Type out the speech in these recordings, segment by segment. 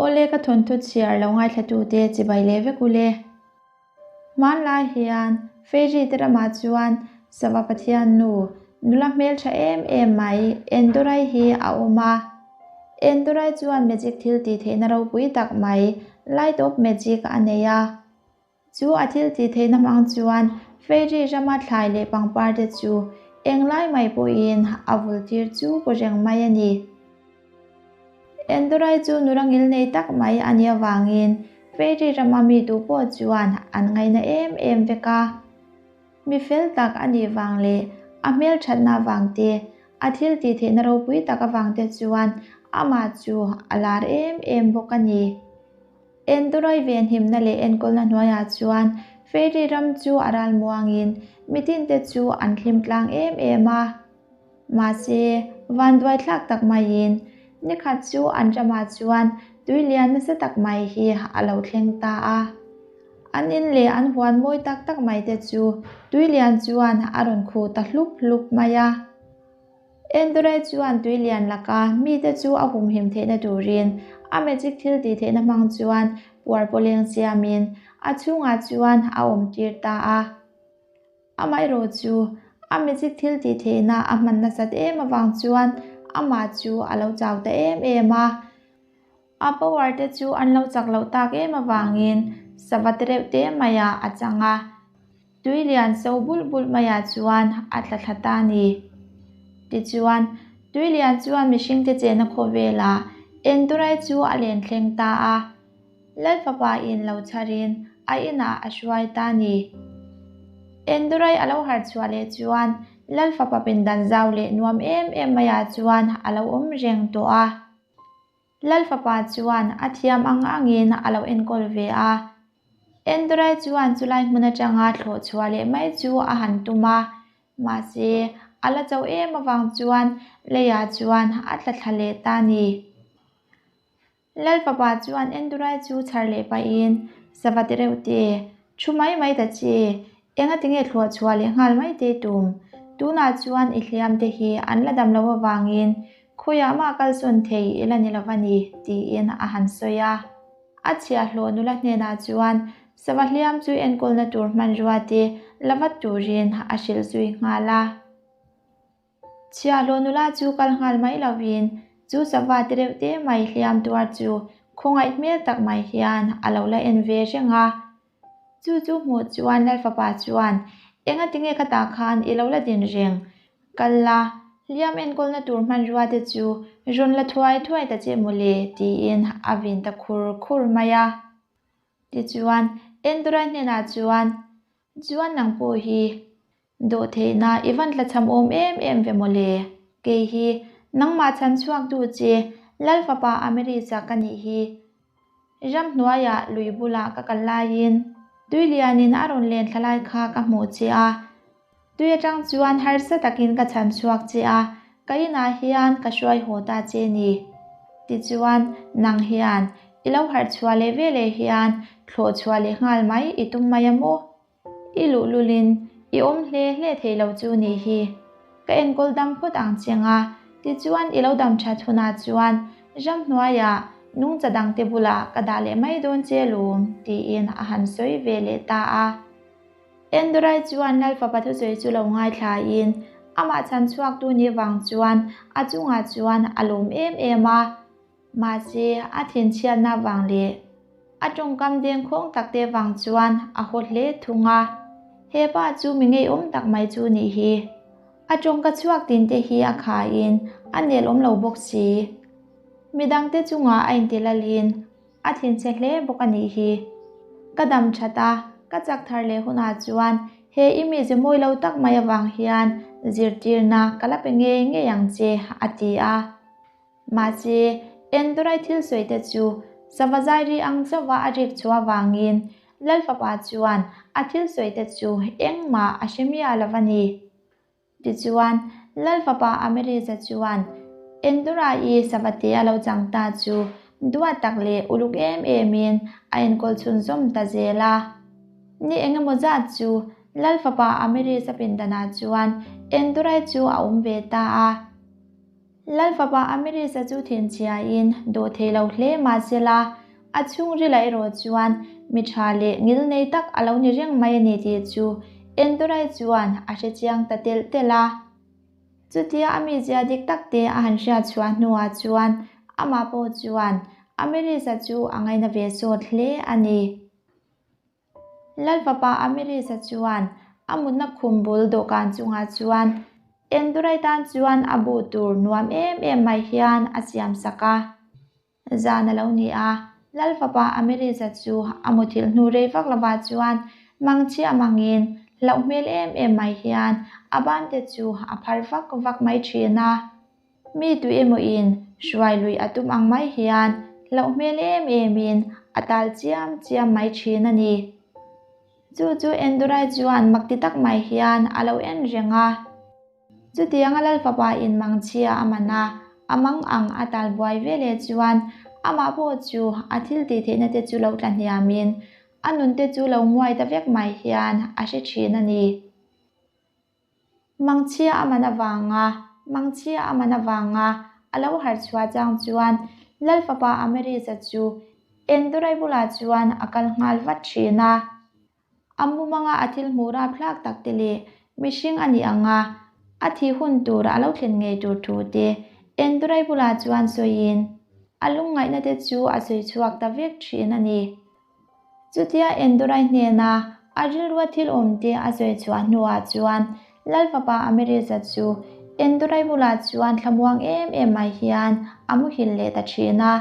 Awle ka thawnthu chhiar lo ngaithlatute chibai leh vek ule. Hmanlai hian Fairy te ramah chuan Sava Pathian nu, nula hmeltha em em mai Endorai hi a awm a. Endorai chuan magic thil tih theihna ropui tak mai, Light of Magic a nei a. Chu a thil tih theihna hmang chuan Fairy rama thlai leh pangpar te chu englai mai pawhin a vul tir chu kaw reng mai a ni. Endurai chu nula ngil nei tak mai a nih avangin Fairy rama mi duh pawh chuan an ngaina em em vek a. Mi fel tak a nih vang leh a hmelthatna avang te, a thil tih theihna ropui tak avang te chuan amah chu a lar em em bawk a ni. Endurai venhimna leh enkawlna hnuaiah chuan Fairy ram chu a ral muangin mitinte chu an hlim tlang em em a. Mahse, vanduai thlak tak maiin nikhat chu an ramah chuan tui lian nasa tak mai hi a lo thleng ta a. An in leh an huan mawi tak tak mai te chu tui lian chuan a rawn khuh ta hlup hlup mai a. Endore chuan tui lian laka mite chu a humhim theihna turin a magic thil tih theihna hmang chuan puar pawleng siamin a chhungah chuan a awmtir ta a. Amaherawh chu, a magic thil tih theihna a hman nasat em avang chuan amah chu a lo chau ta em em a. A power te chu an lo chak loh tak em avangin sava te reuh te maiah a chang a, tui lian so bulh bulh maiah chuan a tla thla ta a ni. Tichuan, tui lian chuan mihringte chenna khawvelah Endurai chu a len thleng ta a. Lalfapa in lo chharin a inah a hruai ta ni. Endurai a lo harh chhuah leh chuan Lalfapa pindan zau leh nuam em em maiah chuan a lo awm reng tawh a. Lalfapa chuan a thiam ang angin a lo enkawl ve a. Endurai chuan chulai hmun atanga thlawh chhuah leh mai chu a han tum a, mahse a la cho em avang chuan leiah chuan a tla thla leh ta ni. Lalfapa chuan Endurai chu chhar leh pahin, Sava ti reuh te, thu mai mai ta che, enga tinge thluah chhuah leh nghal mai te tum? Tunah chuan i hliam te hi an la dam lo avangin khawiah mah kalsawn thei i la ni lo va ni, tiin a han sawi a. A chhiahhlawh nula hnenah chuan sava hliam chu enkawlna tur hmanrua te la vat turin a hrilh zui nghal a. Chhiahhlawh nula chu kal nghal mai lovin chu sava te reuh te mai hliam tuar chu khawngaih hmel tak mai hian a lo la en ve reng a. Chu chu hmuh chuan Lalfapa chuan, Enga tinge ka tah khan i lo la din reng? Kal la, hliam enkawlna tur hmanrua te chu rawn la thuai thuai ta che mawle, tiin a vin ta khur khur mai a. Tichuan, Endurai hnenah chuan, Chuan nang pawh hi Dawhtheihna i van tlachham awm em em ve mawle. Kei hi nangmah chhan chhuak tu che Lal fapa America ka nih hi. Ramhnuaiah lui bulah ka kal laiin tuilianin a rawn len thla lai kha ka hmuh che a. Tui atang chuan harsa takin ka chhan chhuak che a, ka inah hian ka hruai haw ta che ni. Tichuan nang hian i lo harh chhuah leh veleh hian thlawh chhuah leh nghal mai i tum mai a maw? I luhlulin i awm hle hle thei lo chu nih hi. Ka enkawl dam phawt ang che nga, tichuan i lo dam that hunah chuan ramhnuaiah nungcha dangte bulah ka dah leh mai dawn che lawm, tiin a han sawi ve leh ta a. Endurai chuan Lalfapa thusawi chu lo ngaithlain amah chhan chhuaktu nih vang chuan a chungah chuan a lawm em em a. Mahse, a thinchhiatna vang leh a tawngkam dengkhawng takte vang chuan a haw hle thung a. He pa chu mi ngeiawm tak mai chu nih hi. A tawngka chhuak tinte hi a khaiin a nel awm lo bawk si. Midangte chungah a intilalin a thinchhe hle bawk a nih hi. Ka dam that a, ka chak thar leh hunah chuan he i mize mawi lo tak mai avang hian zirtirna ka la pe ngei ngei ang che, a ti a. Mahse, Endurai thil sawi te chu sava zai ri ang chauha a rik chhuah avangin Lalfapa chuan a thil sawi te chu engmah a hre miah lo a ni. Tichuan, Lalfapa Ameriza chuan Endurai sava te a lo chang ta chu duat tak leh uluk em emin a enkawl chhunzawm ta zel a. Ni engemaw zat chu Lalfapa Ameriza pindanah chuan Endurai chu a awm ve ta a. Lalfapa Amirisa chu thinchhiain dawhthei lo hle mah sela, a chhungrila erawh chuan mi tha leh ngilnei tak a lo ni reng mai a ni tih chu Endurai chuan a hre chiang ta telh telh a. Chutia a mizia dik tak te a han hriat chhuah hnuah chuan amah pawh chuan Amirisa chu a ngaina ve sawt hle a ni. Lalfapa Amirisa chuan a mutna khum bul dawhkan chungah chuan Endurai tan chuan a bu tur nuam em em mai hian a siam sak a. Zan a lo ni a, Lalfapa Amirisa chu a muthilh hnu rei vak lovah chuan mangchhia mangin hlauh hmel em em mai hian a bante chu a phar vak vak mai thin a. Mi tui emaw in hruai lui a tum ang mai hian hlauh hmel em em in a tal chiam chiam mai thin a ni. Chu chu Endurai chuan mak ti tak mai hian a lo en reng a. Chutiang a Lalfapa in mangchhia a man a, a mang ang a tal buai ve leh chuan amah pawh chu a thil tih theihna te chu lo tla hniam in a nun te chu lo nguai ta vek mai hian a hre thin a ni. Mangchhia a man avanga Mangchhia a man avanga a lo harh chhuah chang chuan Lalfapa Amerisa chu Endurai bulah chuan a kal nghal vat thin a. A mumanga a thil hmuh rapthlak tak te leh mihring a nih anga a thih hun tur a lo thlen ngei tur thu te Endurai bulah chuan sawiin a lungngaihna te chu a sawi chhuak ta vek thin a ni. Chutia Endurai hnena a rilrua thil awmte a sawi chhuah hnuah chuan Lalfapa Amireza chu Endurai bulah chuan thlamuang em em mai hian a muhil leh ta thin a.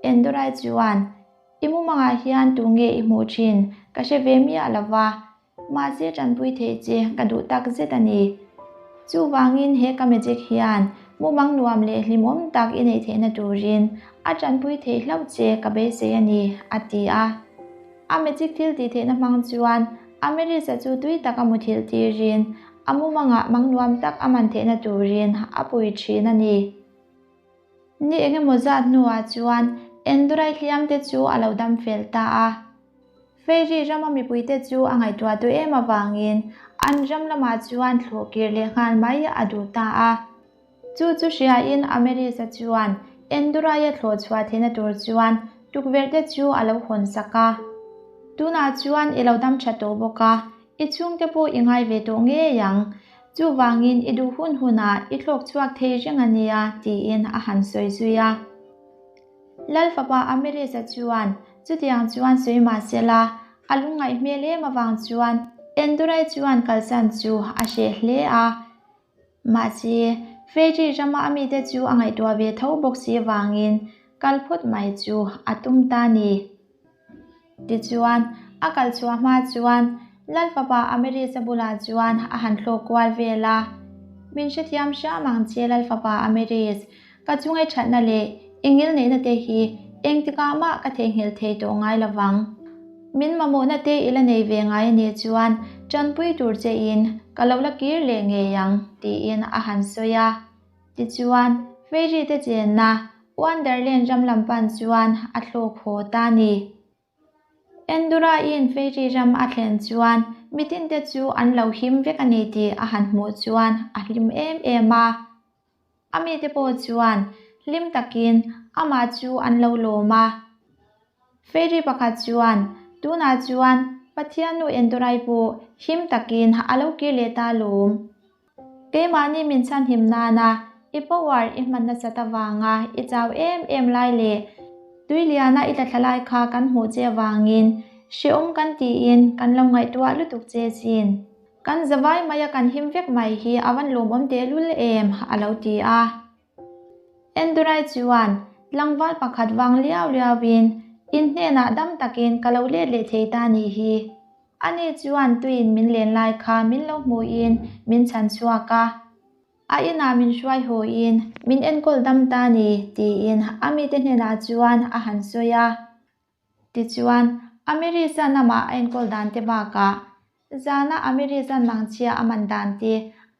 Endurai chuan, I mumangah hian tunge i hmuh thin ka hre ve miah lo va, Mahse tanpui theih che ka duh tak zet a ni. Chuvangin he ka magic hian mumang nuam leh hlimawm tak i neih theihna turin a tanpui theih hlauh che ka beisei a ni, a ti a. A magic thil tih theihna hmang chuan Amarisa chu tui taka muthilh tirin a mumangah mang nuam tak a man theihna turin a pui thin a ni. Ni engemaw zat hnuah chuan Endurai hliamte chu a lo dam fel ta a. Fairy rama mipuite chu a ngaihtuah duh em avangin an ram lamah chuan thlawh kir leh nghal mai a duh ta a. Chu chu hriain Amarisa chuan Enduraia thlawh chhuah theihna tur chuan tukverhte chu a lo hawn sak a. Tunah chuan i lo dam tha tawh bawk a, i chhungte pawh i ngai ve tawh ngei ang. Chuvangin i duh hun hunah i thlawk chhuak thei reng a nia, tiin a han sawi zui a. Lalfapa Amirisa chuan chutiang chuan sawi mah sela, a lungngaih hmel em avang chuan Endurai chuan kalsan chu a hreh hle a. Mahse, Fairy rama a mite chu a ngaihtuah ve tho bawk si avangin kal phawt mai chu a tum ta ni. Tichuan, a kal chhuah hma chuan Lalfapa Amirisa bulah chuan a han thlawk kual vel a. Min hrethiam hram ang che Lalfapa Amiris, ka chungai thatna leh i ngilneihna te hi engtikah mah ka theihnghilh thei tawh ngai lo vang. Min mamawhna te i la nei ve ngai a nih chuan tanpui tur che in ka lo la kir leh ngei ang, tiin a han sawi a. Tichuan, Fairy te chenna Wonderland ram lam pan chuan a thlawk haw ta a ni. Endura-in Fairy ram a thlen chuan mitinte chu an lo him vek a ni tih a han hmuh chuan a hlim em em a. A mite pawh chuan hlim takin amah chu an lo lawm a. Fairy pakhat chuan, Tunah chuan Pathiannu Endurai pawh him takin a lo kir leh ta lawm. Keimahni min chhanhim nana i power i hman nasat avanga i chau em em lai leh tui liana i tla thla lai kha kan hmuh che avangin hrehawm kan tiin kan lo ngaihtuah lutuk che chin. Kan zavai maia kan him vek mai hi a van lawmawm tehlul em, a lo ti a. Endurai chuan tlangval pakhat vang liau liauin in hnenah dam takin ka lo let leh thei ta nih hi. Ani chuan tuin min len lai kha min lo hmuhin min chhan chhuak a, a inah min hruai hawiin min enkawl dam ta ni tiin a mite hnenah chuan a han sawi a. Tichuan, Amirisa namah a enkawl dan te bakah zana Amirisa mangchhia a man dan te,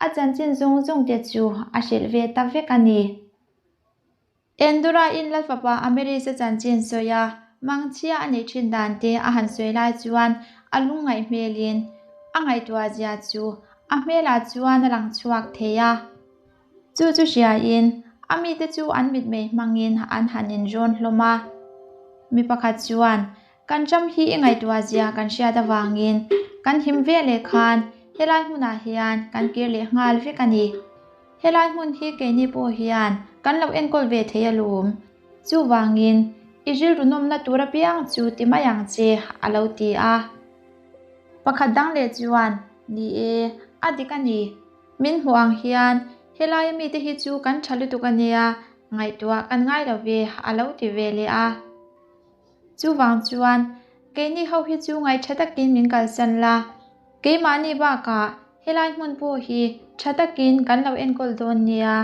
a chanchin zawng zawng te chu a hrilh ve ta vek a ni. Endura-in Lalfapa Amirisa chanchin sawi a, mangchhia a neih thin dan te a han sawi lai chuan a lungngaih hmelin a ngaihtuah zia chu a hmelah chuan a lang chhuak thei a. Chu chu hriain a mite chu an mitmei hmangin an han inrawn hlawm a. Mi pakhat chuan, Kan ram hi i ngaihtuah zia kan hriat avangin kan him ve leh khan helai hmunah hian kan kir leh nghal vek a ni. Helai hmun hi keini pawh hian kan lo enkawl ve thei alawm. Chuvangin i rilru nawmna tur apiang chu ti mai ang che, a lo ti a. Pakhat dang leh chuan, Ni e, a dik a ni. Min hmuh ang hian helaia mite hi chu kan tha lutuk a nia, ngaihtuah kan ngai lo ve, a lo ti ve leh a. Chuvang chuan keini ho hi chu ngaih tha takin min kalsan la, keimahni bakah helai hmun pawh hi tha takin kan lo enkawl dawn nia.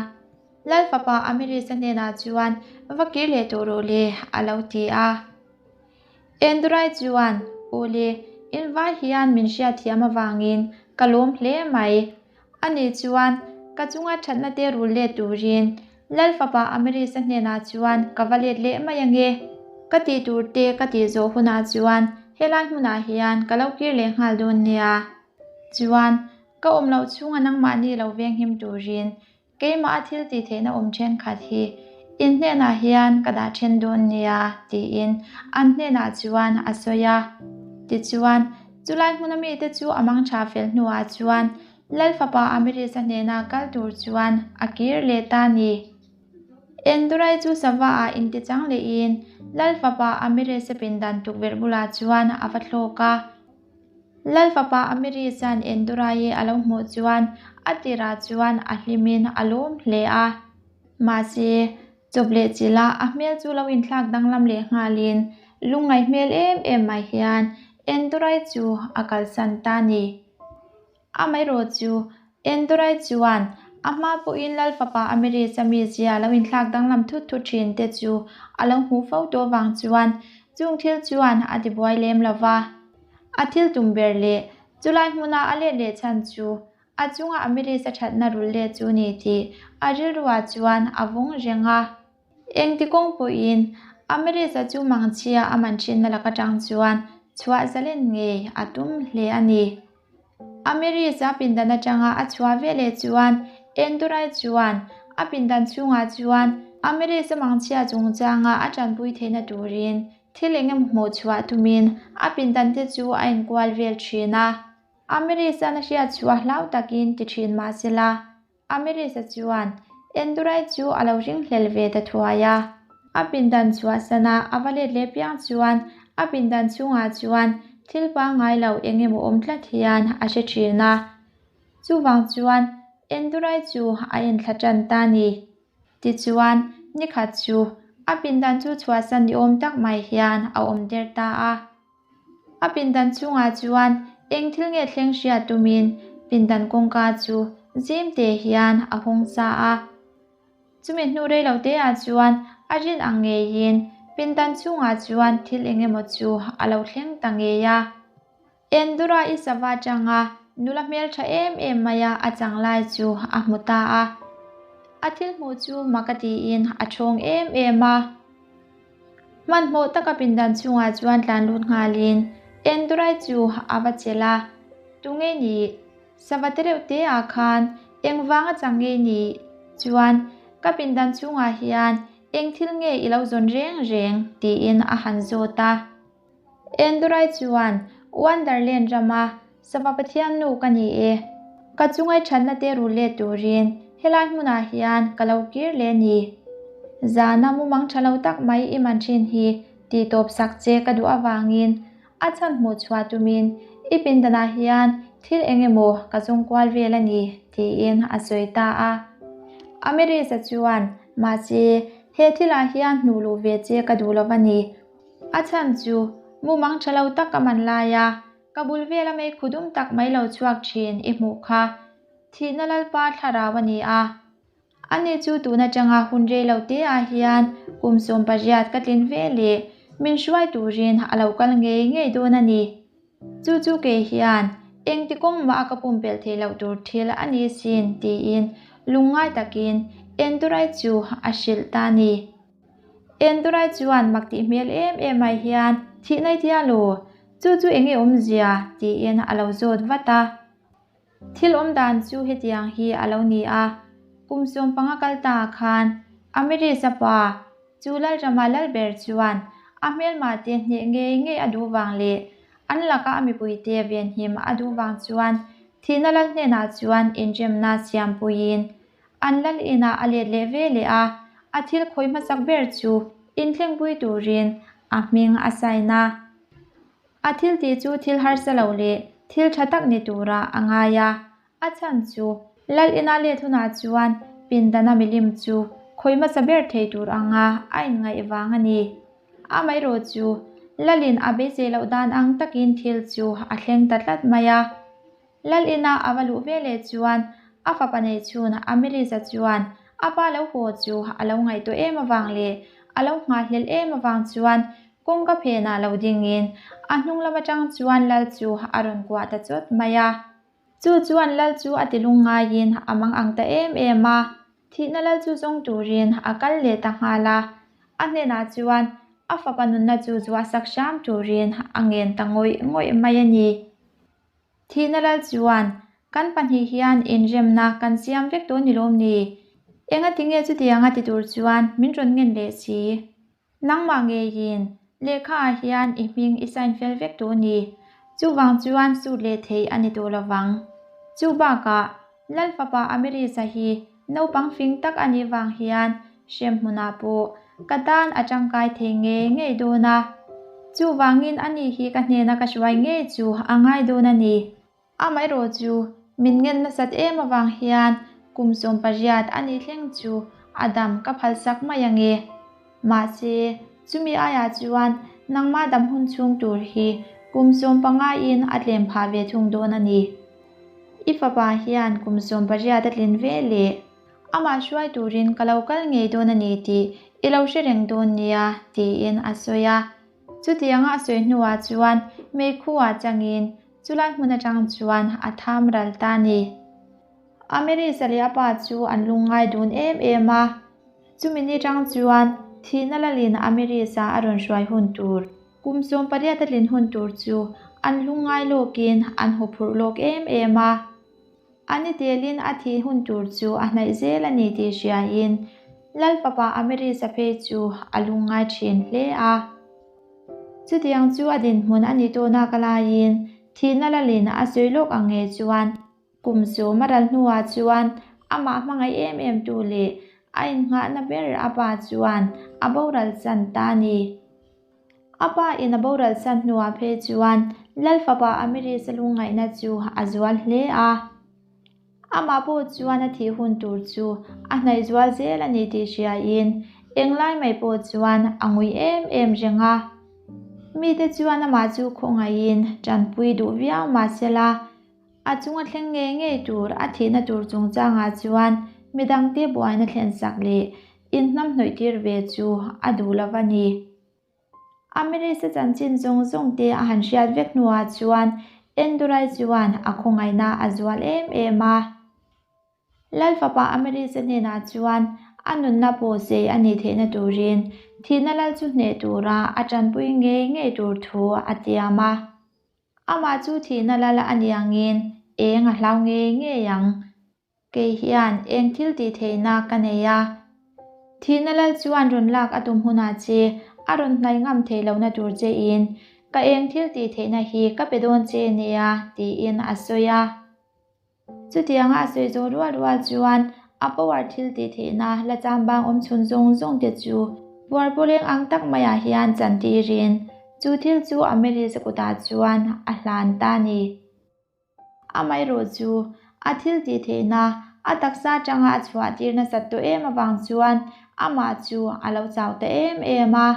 Lal fapa Amirisa hnenah chuan va kir leh tawh rawh le, a lo ti a. Endurai chuan, Aw le, in vai hian min hriatthiam avangin ka lawm hle mai. Ani chuan ka chunga thatna te rul let turin Lal fapa Amirisa hnenah chuan ka va let leh mai ange. Ka tih tur te ka tih zawh hunah chuan helai hmunah hian ka lo kir leh nghal dawn nia. Chuan, ka awm loh chhunga nangmahni lo venghim turin Keimah a thil tih theihna awm thenkhat hi in hnenah hian ka dah then dawn nia tiin an hnenah chuan a sawi a. Tichuan, chulai hmuna mite chu a mang tha fel hnuah chuan Lal fapa Amirisa hnena kal tur chuan a kir leh ta ni. Endurai chu sava ah intichang lehin Lal fapa Amirisa pindan tukverh bulah chuan a va thlawk a. Lal fapa Amirisa'n Enduraii a lo hmuh chuan a tirah chuan a hlimin a lawm hle a. Mahse, chawp leh chilh a a hmel chu lo inthlak danglam leh nghalin lungngaih hmel em em mai hian Endurai chu a kalsan ta ni. Amaherawh chu, Endurai chuan a hma pawhin Lal fapa Amirisa mizia lo inthlak danglam thut thut thin te chu a lo hmuh fo tawh vang chuan chung thil chuan a tibuai lem lo va. A thil tum ber leh chulai hmuna a let leh chhan chu a chunga Amirisa thatna rul let chu ni tih a rilruah chuan a vawng reng a. Engti kawng pawhin Amirisa chu mangchhia a man thinna lak atang chuan chhuah zalen ngei a tum hle a ni. Amirisa pindan atanga a chhuah veleh chuan Endurai chuan a pindan chhungah chuan Amirisa mangchhia chungchanga a tanpui theihna turin thil eng emaw hmuh chhuah tumin a pindan te chu a inkual vel thin a. Amirisa'n a hriat chhuah hlau takin ti thin mah sela Amirisa chuan Endurai chu a lo ringhlel ve ta thuai a. A pindan chhuahsana a va let leh piang chuan a pindan chhungah chuan thil pangngai lo eng emaw awm tlat hian a hre thin a. Chuvang chuan Endurai chu a enthla tan ta ni. Tichuan, nikhat chu a pindan chu chhuahsan ni awm tak mai hian a awm der ta a. A pindan chhungah chuan eng thil nge thleng hriat tumin pindan kawngka chu zim te hian a hawng sa a. Chumi hnu rei lo te ah chuan a rin ang ngeiin pindan chhungah chuan thil eng emaw chu a lo thleng ta ngei a. Endura i sava atanga nula hmeltha em em maia a chang lai chu a hmu ta a. A thil hmuh chu mak a tiin a thawng em em a. Hmanhmawh taka pindan chhungah chuan tlan lut nghalin Endurai chu a va chelh a, Tunge ni? Sava te reuh te ah khan engvang a chang nge ni? Chuan ka pindan chhungah hian eng thil nge i lo zawn reng reng? tiin a han zawt a. Endurai chuan Wonderland rama Sava Pathian nu ka ni e, ka chungai thatna te rul let turin helai hmunah hian ka lo kir leh ni. Zana mumang tha lo tak mai i man thin hi tih tawp sak che ka duh avangin a chhan hmuh chhuah tumin i pindanah hian thil eng emaw ka zawng kual vel a ni tiin a sawi ta a. Amirisa chuan, Mahse, he thilah hian hnuh luh ve che ka duh lo va ni. A chhan chu mumang tha lo tak ka man lai a, ka bul vela mei khu dum tak mai lo chhuak thin i hmuh kha. Thihna Lalpa thlarau a ni a. Ani chu tun atanga hun rei lo te ah hian kum 18 ka tlin ve leh min hruai turin a lo kal ngei ngei dawn a ni. Chu chu kei hian engti kawng mah a ka pumpelh theih loh tur thil a ni sin tiin lungngai takin Endurai chu a hrilh ta a ni. Endurai chuan mak tih hmel em em mai hian thihna i tia lo, chu chu eng nge awmzia? tiin a lo zawt vat a. Thil awm dan chu hetiang hi a lo ni a. Kum 15 kal ta khan Amirisa pa chu Lalrama Lalber chuan a hmelma te hneh ngei ngei a duh vang leh an laka a mipuite venhim a duh vang chuan thihna lal hnenah chuan inremna siampuiin an lal inah a let leh ve leh a, a thil khawi hmasak ber chu inthlengpui turin a hming a sign a. A thil tih chu thil harsa lo leh thil tha tak ni turah a ngai a, a chhan chu lal ina let hunah chuan pindana milim chu khawi hmasa ber thei tur anga a inngaih vang a ni. Amaherawh chu lalin a beisei loh dan ang takin thil chu a thleng ta tlat mai a. Lal ina a va luh veleh chuan a fapa nei chhun Amirisa chuan a pa lo haw chu a lo ngaihtuah em avang leh a lo nghahhlelh em avang chuan kawngka phenah lo dingin a hnung lam atang chuan Lal chu a rawn kuah ta chawt mai a. Chu chuan Lal chu a ti lungngaiin a mang ang ta em em a, thihna Lal chu zawng turin a kal leh ta nghal a. A hnenah chuan a fapa nunna chu zuahsak hram turin a ngen ta ngawih ngawih mai a ni. Thihna lal chuan, Kan pahnih hian inremna kan siam vek dawn ni lawm ni? Engati nge chutianga ti tur chuan min rawn ngen leh si? Nangmah ngeiin lehkhaah hian i hming i sign fel vek tawh ni. Chuvang chuan sut leh theih a ni tawh lovang. Chu bakah, Lal fapa Amirisa hi naupang fing tak a nih vang hian hremhmunah pawh ka tan a tangkai thei ngei ngei dawn a. Chuvangin ani hi ka hnena ka hruai ngei chu a ngai dawn a ni. Amaherawh chu min ngen nasat em avang hian kum 18 a nih thleng chu a dam ka phalsak mai ange. Mahse, chumi aiah chuan nangmah dam hun chhung tur hi kum 15 in a tlem phah ve thung dawn a ni. I fapa hian kum 18 a tlin ve leh amah hruai turin ka lo kal ngei dawn a ni tih i lo hre reng dawn nia, tiin a sawi a. Chutianga a sawi hnuah chuan meikhuah changin chulai hmun atang chuan a tham ral ta a ni. Amirisa leh a pa chu an lungngai dun em em a. Chumi ni tang chuan thihna lalin Amirisa a rawn hruai hun tur, kum 18 a tlin hun tur chu an lungngai lawkin an huphurh lawk em em a. A ni telin a thih hun tur chu a hnaih zel a ni tih hriain Lal fapa Amirisa phei chu a lungngai thin hle a. Chutiang chu a dinhmun a ni tawhna ka laiin thihna lalin a sawi lawk ang nge chuan Kum sawm a ral hnuah chuan amah hmangaih em em tu leh a innghahna ber a pa chuan a boral chan ta a ni. A pa in a boral chan hnuah phei chuan Lal fapa Amirisa lungngaihna chu a zual hle a. Amah pawh chuan a thih hun tur chu a hnaih zual zel a ni tih hriain englai mai pawh chuan a ngui em em reng a. Mite chuan amah chu khawngaihin tanpui duh viau mahsela, A chunga thleng ngei ngei tur a thihna tur chungchangah chuan midangte buaina thlensak leh inhnamhnawih tir ve chu a duh lo a ni. Amirisa chanchin zawng zawng te a han hriat vek hnuah chuan Endurai chuan a khawngaihna a zual em em a. Lal fapa Amirisa hnenah chuan a nunna pawh sei a nih theihna turin thihna lal chu hneh tura a tanpui ngei ngei tur thu a tiam a. Amah chu thihna lal a ni angin eng a hlau ngei ngei ang. Kei hian eng thil tih theihna ka nei a. Thihna lal chuan rawn lak a tum hunah che a rawn hnaih ngam theih lohna tur chein ka eng thil tih theihna hi ka pe dawn che nia tiin a sawi a. Chutianga a sawi zawh rual rual chuan a power thil tih theihna la chambang awm chhun zawng zawng te chu puar pawleng ang tak maiah hian chantirin chu thil chu Amirisa kutah chuan a hlan ta a ni. Amaherawh chu a thil tih theihna a taksa atanga a chhuah tir nasat tawh em avang chuan amah chu a lo chau ta em em a.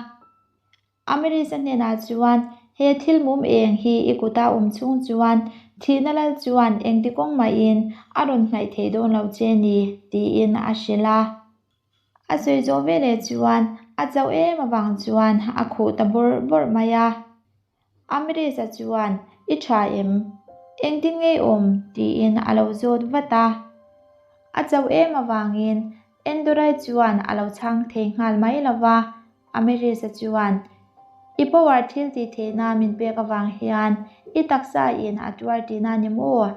Amirisa hnenah chuan, He thil mum eng hi i kuta awm chhung chuan thihna lal chuan engti kawng mahin a rawn hnaih thei dawn lo che ni, tiin a hrilh a. A sawi zawh veleh chuan a chauh em avang chuan a khuh ta bawrh bawrh mai a. Amirisa chuan, I tha em? Engtin nge i awm? tiin a lo zawt vat a. A chauh em avangin Endurai chuan a lo chhang thei nghal mai lo va. Amirisa chuan, I power thil tih theihna min pek avang hian i taksa in a tuar tihna ni maw?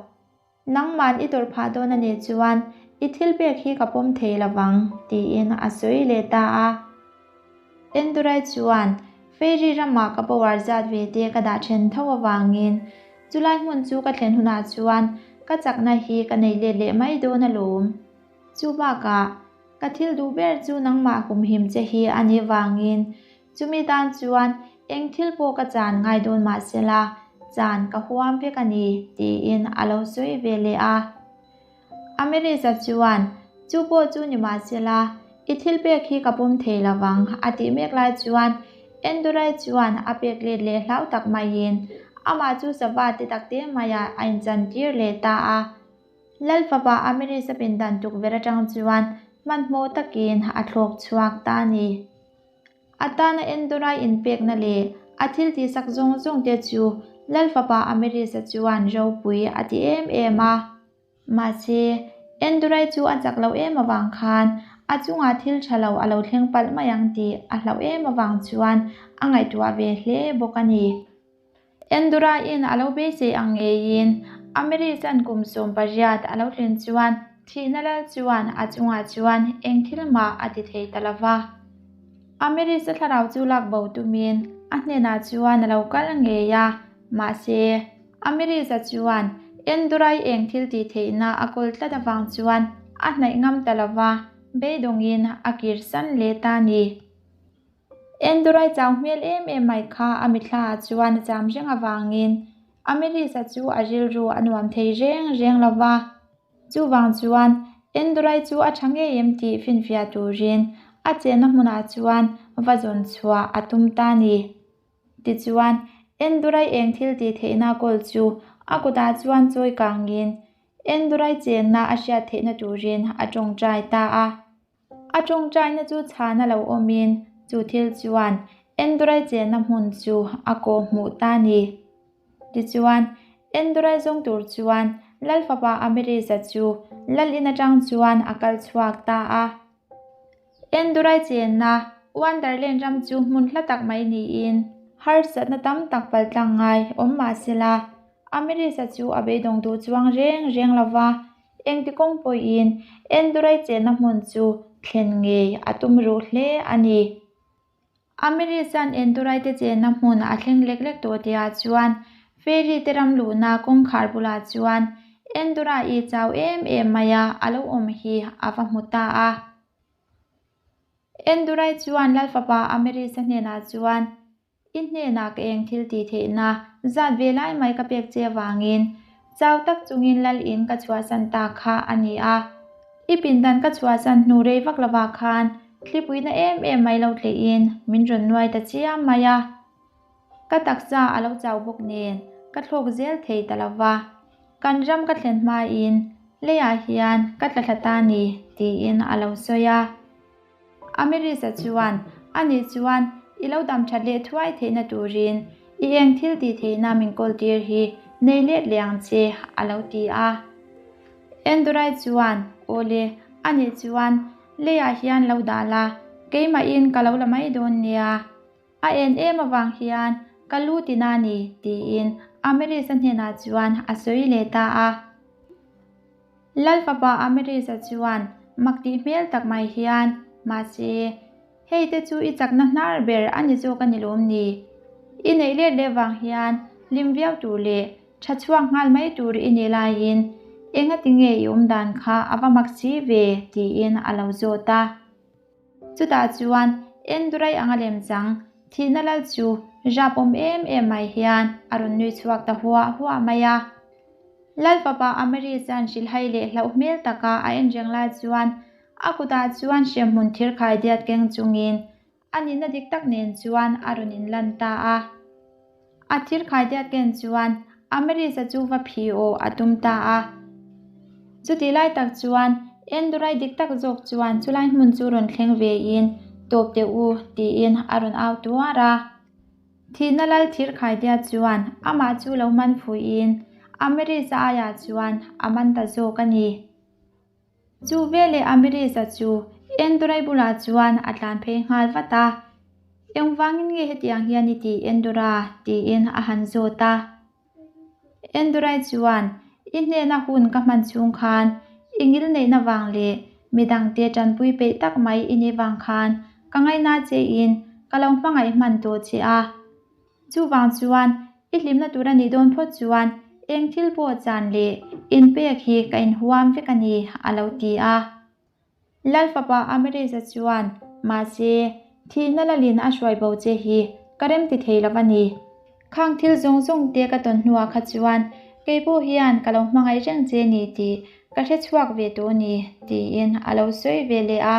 Nangman i tawrh phah dawn a nih chuan I thil pek hi ka pawm thei lovang, tiin a sawi leh ta a. Endurai chuan, Fairy ramah ka power zat ve te ka dah then tho avangin chulai hmun chu ka thlen hunah chuan ka chakna hi ka nei let leh mai dawn alawm. Chu bakah, ka thil duh ber chu nangmah humhim che hi a nih vangin chumi tan chuan eng thil pawh ka chan ngai dawn mah sela chan ka huam vek a ni, tiin a lo sawi ve leh a. Amirisa chuan, Chu pawh chu ni mah sela, i thil pek hi ka pawm thei lo vang, a tih mek lai chuan Endurai chuan a pek let leh hlau tak maiin amah chu sava ti tak te maiah a inchantir leh ta a. Lal fapa Amirisa pindan tukverh atang chuan hmanhmawh takin a thlawk chhuak ta a ni. A tana Endurai inpekna leh a thil tihsak zawng zawng te chu Lal fapa Amirisa chuan ropui a ti em em a. Mahse, Endurai chu a chak lo em avang khan a chungah thil tha lo a lo thleng palh mai ang tih a hlauh em avang chuan a ngaihtuah ve hle bawk a ni. Enduraiin a lo beisei ang ngeiin American kum 18 a lo thlen chuan thihna lal chuan a chungah chuan eng thil mah a ti thei ta lo va. Amerisa thlarau chu lak bo tumin a hnenah chuan a lo kal ngei a, mahse, Amerisa chuan Endurai eng thil tih theihna a kawl tlat avang chuan a hnaih ngam ta lo va, beidawngin a kirsan leh ta a ni. Endurai chau hmel em em mai kha a mitthla ah chuan a cham reng avangin Amelisa chu a rilru a nuam thei reng reng lo va. Chuvang chuan Endurai chu a tha ngei em tih finfiah turin a chenna hmunah chuan va zawn chhuah a tum ta ni. Tichuan, Endurai eng thil tih theihna kawl chu a kutah chuan chawi kangin Endurai chenna a hriat theihna turin a tawngtai ta a. A tawngtaina chu chhana lo awmin chu thil chuan Endurai chenna hmun chu a kawh hmuh ta a ni. Tichuan, Endurai zawng tur chuan Lal fapa Amiriza chu Lal in atang chuan a kal chhuak ta a. Endurai chenna Wonderland ram chu hmun hla tak mai niin harsatna tam tak paltlang ngai awm mah sela, Amiriza chu a beidawng duh chuang reng reng lo va. Engti kawng pawhin Endurai chenna hmun chu thlen ngei a tum ruh hle a ni. Amirisan Endurai te chenna hmun a thleng lek lek tawh tihah chuan Fairy te ram luhna kawngkhar bulah chuan Endurai chau em em maia a lo awm hi a va hmu ta a. Endurai chuan Lal fapa Amirisa hnenah chuan I hnenah ka eng thil tih theihna zat ve lai mai ka pek che avangin chau tak chungin lal in ka chhuahsan ta kha a ni a. I pindan ka chhuahsan hnu rei vak lovah khan thlipuina em em mai lo tleihin min rawn nuai ta chiam mai a. Ka taksa a lo chau bawk nen ka thlawk zel thei ta lova. Kan ram ka thlen hmain leiah hian ka tla thla ta ni tiin a lo sawi a. Amirisa chuan, Ani chuan i lo dam that leh thuai theihna turin i eng thil tih theihna min kawl tir hi nei let leh ang che, a lo ti a. Endurai chuan, Awle, ani chuan leiah hian lo dah la, keimahin ka lo la mai dawn nia. A en em avang hian ka lu tina ni, tiin Amirisa hnenah chuan a sawi leh ta a. Lal fapa Amirisa chuan mak tih hmel tak mai hian, Mahse, hei te chu i chakna hnar ber a ni zawk a ni lawm ni? I neih let leh vang hian hlim viau tur leh tha chhuak nghal mai tur i nih laiin engati nge i awm dan kha a va mak si ve? tiin a lo zawt a. Chutah chuan Endurai anga lemchang thihna lal chu rap awm em em mai hian a rawn nui chhuak ta huah huah mai a. Lal fapa Amari chuan hrilhhai leh hlauh hmel taka a en reng lai chuan a kutah chuan hremhmun thir khai diat keng chungin a nihna dik tak nen chuan a rawn inlan ta a. A thir khai diat ken chuan Amarisa chu va phi aw a tum ta a. Chutih lai tak chuan Endurai dik tak zawk chuan chulai hmun chu rawn thleng vein Tawp teh u tiin a rawn au tuar a. Thihna lal thir khaidia chuan amah chu lo man fuihin Amirisa aiah chuan a man ta zawk a ni. Chu veleh Amirisa chu Endurai bulah chuan a tlan phei nghal vat a. Engvangin nge hetiang hian i tih Endura? tiin a han zawt a. Endurai chuan, I hnena hun ka hman chhung khan I ngilneihna vang leh midangte tanpui peih tak mai i nih vang khan ka ngaina che in ka lo hmangaih hman tawh che a. Chuvang chuan i hlimna tur a nih dawn phawt chuan eng thil pawh chan leh inpek hi ka inhuam vek a ni, a lo ti a. Lal fapa Amareza chuan, Mahse, thihna lalin a hruai bo che hi ka remti thei lo a ni. Khang thil zawng zawng te ka tawn hnuah kha chuan kei pawh hian ka lo hmangaih reng che ni tih ka hre chhuak ve tawh ni, tiin a lo sawi ve leh a.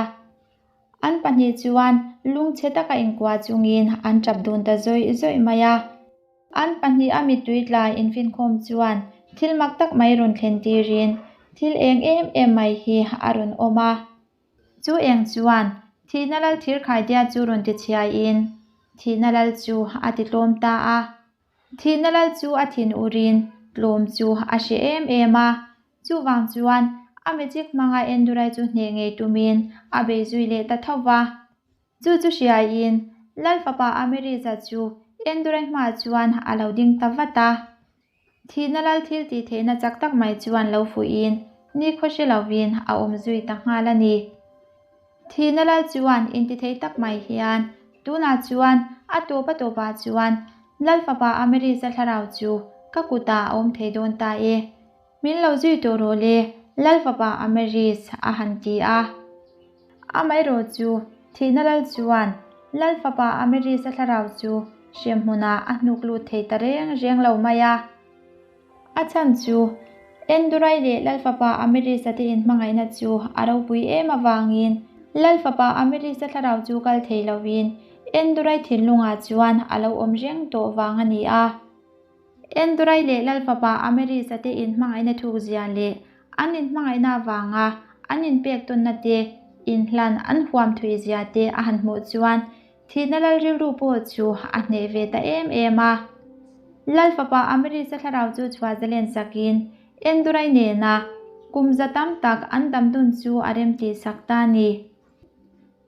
An pahnih chuan lungchhe taka inkuah chungin an tap dun ta zawih zawih mai a. An pahnih a mittui tlai infinkhawm chuan thil mak tak mai rawn thlen tirin thil eng em em mai hi a rawn awm a. Chu eng chuan thihna lal thir khaidia chu rawn ti chhiaiin thihna lal chu a ti tlawm ta a. Thihna lal chu a thin urin tlawm chu a hre em em a. Chuvang chuan a magic hmanga Endurai chu hneh ngei tumin a bei zui leh ta tho va. Chu chu hriaiin Lal fapa Ameriza chu Endurai hmaah chuan a lo ding ta vat a. Thihna lal thil tih theihna chak tak mai chuan lo fuihin nikhaw hre lovin a awm zui ta nghal a ni. Thihna lal chuan intithei tak mai hian tunah chuan a tawp a tawpah chuan Lal fapa Ameriza thlarau chu ka kutah a awm thei dawn ta e. Min lo zui tawh rawh le, Lal fapa Ameris a han ti a. Amaherawh chu thihna lal chuan Lal fapa Ameris a thlarau chu hremhmunah a hnuk lut thei ta reng reng lo mai a. A chhan chu Endurai leh Lal fapa Ameris-a te inhmangaihna chu a ropui em avangin Lal fapa Ameris-a thlarau chu kal thei lovin Endurai thinlungah chuan a lo awm reng tawh vang a ni a. Endurai leh Lal fapa Ameris-a te inhmangaihna thukzia leh an inhmangaihna avanga an inpek tawnna te, inhlan an huam thuizia te a han hmuh chuan thihna lal rilru pawh chu a hneh ve ta em em a. Lal fapa Ameris-a thlarau chu chhuah zalen sakin Endurai nena kum za tam tak an dam dun chu a remtih sak ta a ni.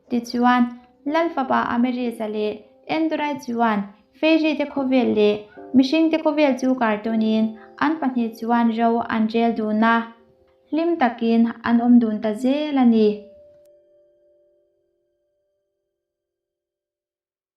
Tichuan, Lal fapa Ameriza leh Endurai chuan Fairy te khawvel leh mihring te khawvel chu kartawnin an pahnih chuan ro an rel dun a, hlim takin an awm dun ta zel a ni.